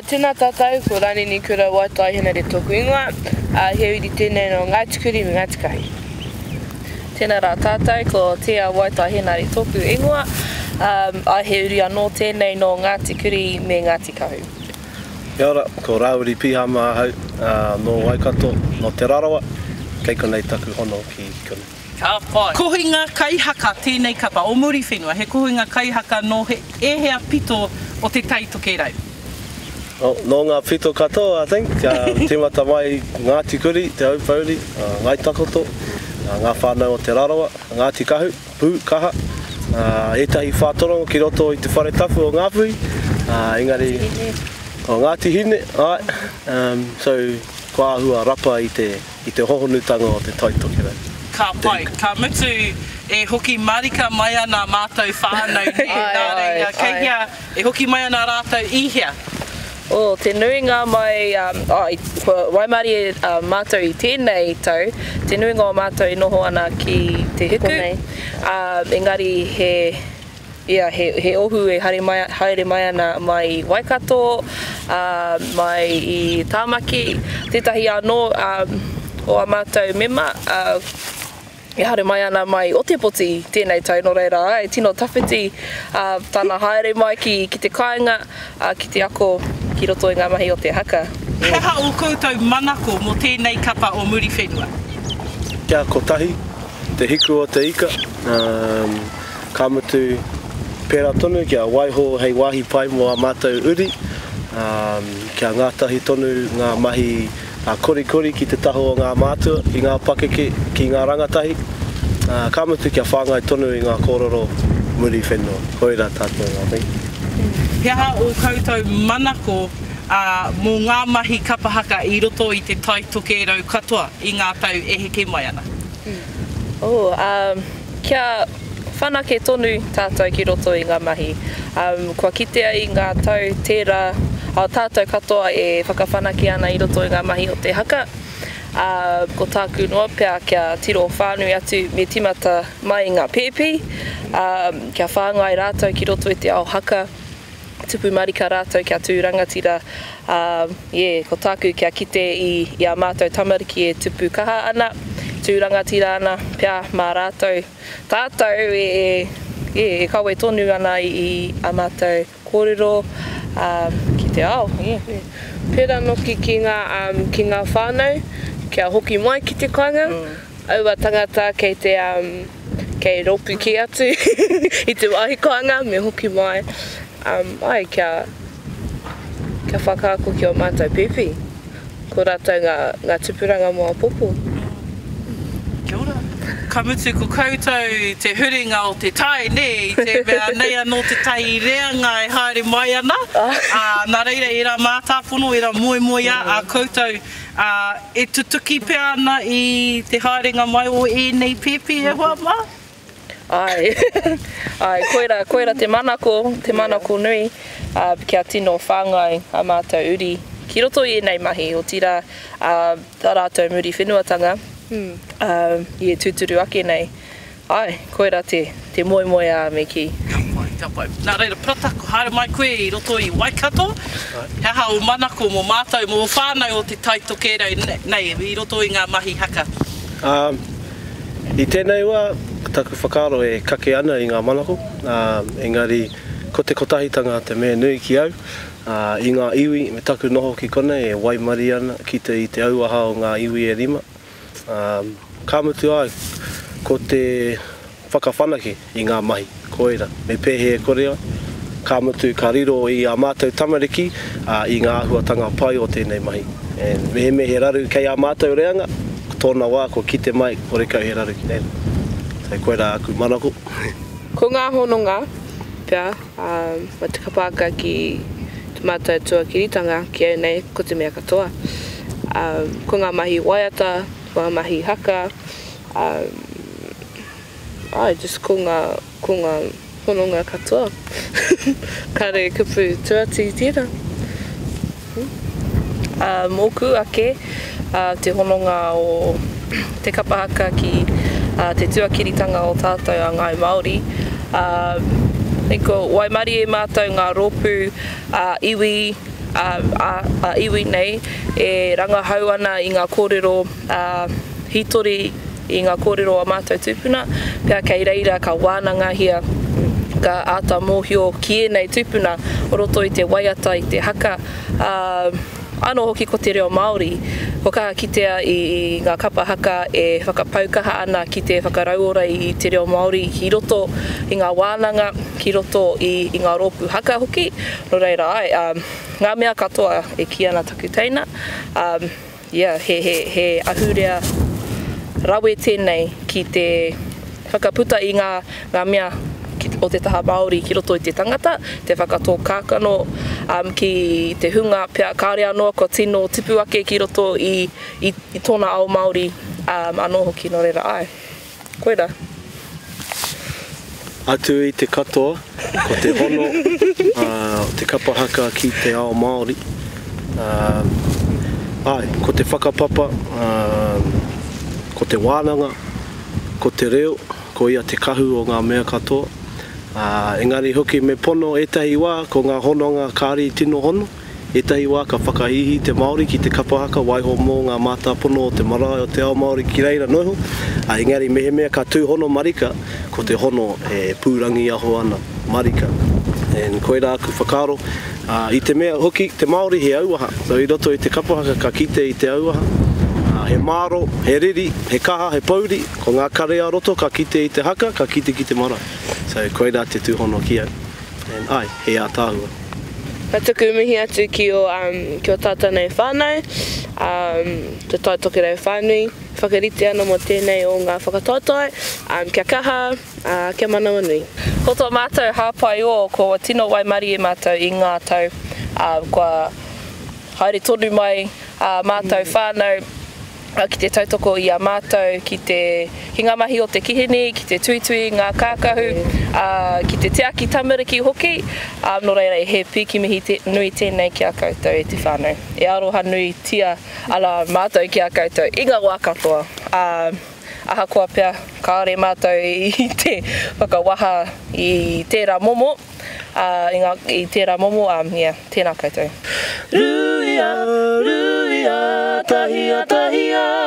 Tēnā tātou, ko Ranini Kura Waitai Henare tōku ingoa, ā, he uri tēnei nō Ngāti Kuri me Ngāti Kahu. Tēnā rā tātou, ko Tia Waitai Henare tōku ingoa, ā, he uri anō tēnei nō Ngāti Kuri me Ngāti Kahu. Kia ora, ko Rāwiri Pihama ahau, ā, nō Waikato, nō Te Rarawa, kei konei taku hono ki konei. Ka pai. Kohinga kaihaka tēnei kapa o Muriwhenua, he kohinga kaihaka nō ēhea pito o Te Tai Tokerau? Nō ngā pito katoa, I think. Tīmata mai Ngāti Kuri, Te Aupōuri, Ngāi Takoto, ngā whānau o Te Rarawa, Ngāti Kahu, Pū, Kaha, ētahi whātorongo ki roto i te whare tapu o Ngāpuhi, engari, o Ngāti Hine, āe, so kua āhua rapa i te. i te hohonutanga o te Tai Tokerau. Ka pai. Ka mutu e hoki marika mai ana mātou whānau nē, nā reira kei hea e hoki mai ana rātou i hea? Oh, te nuinga mai, oh, kua waimarie mātou i tēnei tau, te nuinga o mātou e noho ana ki Te Hiku, engari he Ia, he, he ohu e haere mai, haere mai ana mai i Waikato, ā, mai i Tāmaki. Tētahi anō, ā, o ā mātou mema, ā, e haere mai ana mai Otepoti tēnei tau, nō reira, āe, tino tawhiti, ā, tana haere mai ki, ki te kāinga, ā, ki te ako ki roto i ngā mahi o te haka. He aha ō koutou manako mō tēnei kapa o Muriwhenua? Kia kotahi te hiku o te ika, ā, Ka mutu, pērā tonu kia waiho hei wāhi pai mō ā mātou uri, ā, kia ngātahi tonu ngā mahi korikori ki te taha o ngā mātua, ki ngā pakeke, ki ngā rangatahi, ā, ka mutu kia whāngai tonu i ngā kōrero muri whenua. Koirā tātou ngā mihi. He aha ō koutou manako, ā, mō ngā mahi kapa haka i roto i te Tai Tokerau katoa i ngā tau e heke mai ana? Oh, ā, kia whanake tonu tātou ki roto i ngā mahi. Kua kitea i ngā tau tērā, ā, tātou katoa e whakawhanake ana i roto i ngā mahi o te haka. Ā, ko tāku noa pea kia tiro whānui atu me tīmata mai i ngā pēpi, ā, kia whāngai rātou ki roto i te ao haka. Tupu marika rātou kia tū rangatira, ā, yeah, ko tāku kia kite i, i ā mātou tamariki e tupu kaha ana, tū rangatira ana, pea mā rātou, tātou e, e, yeah, e kawe tonu ana i, i ā mātou kōrero, ā, ki te ao, yeah. Pērā noki ki ngā, um, ki ngā whānau, kia hoki mai ki te kāinga, aua tangata kei te, um, Kei rōpū kē atu i te wāhi kāinga me hoki mai, um, ai, kia, kia whakaako ki ō mātou pēpi. Ko rātou ngā, ngā tupuranga mō āpōpō. Kia ora. Ka mutu ko koutou te huringa o te tai, nē, i te mea nei anō tētahi reanga e haere mai ana, ā, nā reira ērā mātāpono, ērā moemoeā a koutou, Ā, e tutuki pea ana i te haerenga mai o ēnei pēpi e hoa mā? Āe, āe, koirā, koirā te manako, te manako nui, ā, kia tino whāngai ā mātou uri ki roto i ēnei mahi, otirā, ā, tā rātou muri whenuatanga, ā, i e tūturu ake nei. Āe, koirā te, te moemoeā me kī. Ka pai, ka pai. Nā reira, Parata, ko haere mai koe i roto i Waikato, he aha ō manako mō mātou, mō ō whānau o Te Tai Tokerau nei i roto i ngā mahi haka? Ā, i tēnei wā, ko taku whakaaro e kake ana i ngā manako, ā, engari ko te kotahitanga te mea nui ki au, ā, i ngā iwi me taku noho ki konei e waimarie ana ki te i te auaha o ngā iwi e rima. Ā, ka mutu ai, ko te whakawhanake i ngā mahi, koira, me pēhea e kore ai, ka mutu ka riro i ā mātou tamariki i ngā āhuatanga pai o tēnei mahi. And mehemea he raru kei ā mātou reanga, ko tōna wā kua kite mai horekau he raru ki reira. So koirā aku manako. Ko ngā hononga pea, ā, ma te kapa haka ki to mātou tuakiritanga ki au nei ko te mea katoa. Ā, ko ngā mahi waiata, ko ngā mahi haka, ā, āe, just ko ngā, ko ngā hononga katoa. Kāre kupu tuati tērā. Ā, mōku ake, ā, te hononga o te kapa haka ki, ā, te tuakiritanga o tātou a Ngāi Māori, ā, ko waimarie mātou ngā rōpū, ā, iwi, ā iwi nei e rangahau ana i ngā kōrero ā hītori i ngā kōrero a mātou tūpuna, pea kei reira ka wānangahia, ka āta mōhio ki ēnei tūpuna o roto i te waiata, i te haka, ā, anō hoki ko te reo Māori. Kua kaha kitea i ngā kapa haka e whakapau kaha ana ki te whakarauora i te reo Māori ki roto i ngā wānanga, ki roto i ngā rōpū haka hoki. Nō reira, āe, ā, ngā mea katoa e kī ana taku teina, ā, Yeah, he, he, he ahurea rawe tēnei ki te whakaputa i ngā, ngā mea ki, o te taha Māori ki roto i te tangata, te whakatō kākano um, ki te hunga pea kāore anō kua tino tipu ake ki roto i, i, i tōna ao Māori um, anō hoki, nō reira, āe. Koira. Atu i te katoa, ko te hono o te kapa haka ki te ao Māori, āe, ko te whakapapa, ko te wānanga, ko te reo, ko ia te kahu o ngā mea katoa. Engari hoki me pono ētahi wā, ko ngā hononga kāre i tino hono. Ētahi wā ka whakahīhī te Māori ki te kapa haka, waiho mō ngā mātāpono o te marae o te ao Māori ki reira noa iho, ā, engari mehemea ka tūhono marika, ko te hono e pūrangiaho ana marika. And koirā aku whakaaro, ā, i te mea hoki te Māori he auaha, so i roto i te kapa haka ka kite i te auaha, ā, he māro, he riri, he kaha, he pouri, ko ngā kare ā-roto ka kite i te haka, ka kite ki te marae. So koirā te tūhono ki au. And āe, he ātaahua. Ka tuku mihi atu ki o ki o tātou nei whānau, te Tai Tokerau whānui, whakarite ana mō tēnei o ngā whakataetae, kia kaha, kia manawanui. Ko tō mātou hāpai ō, kua tino waimarie mātou i ngā tau, kua haere tonu mai ā mātou whānau, ki te tautoko i a mātou ki te, ki ngā mahi o te kihini, ki te tuitui i ngā kākahu, ā, ki te tiaki tamariki hoki, ā, nō reira he pīkimihi te, nui tēnei ki a koutou e te whānau. E aroha nuitia ana mātou ki a koutou i ngā wā katoa, ā, ahakoa pea kāore mātou i te whakawaha i tērā momo, ā, i ngā, i tērā momo, ā, yeah, tēnā koutou. Ruia, ruia, tahia, tahia.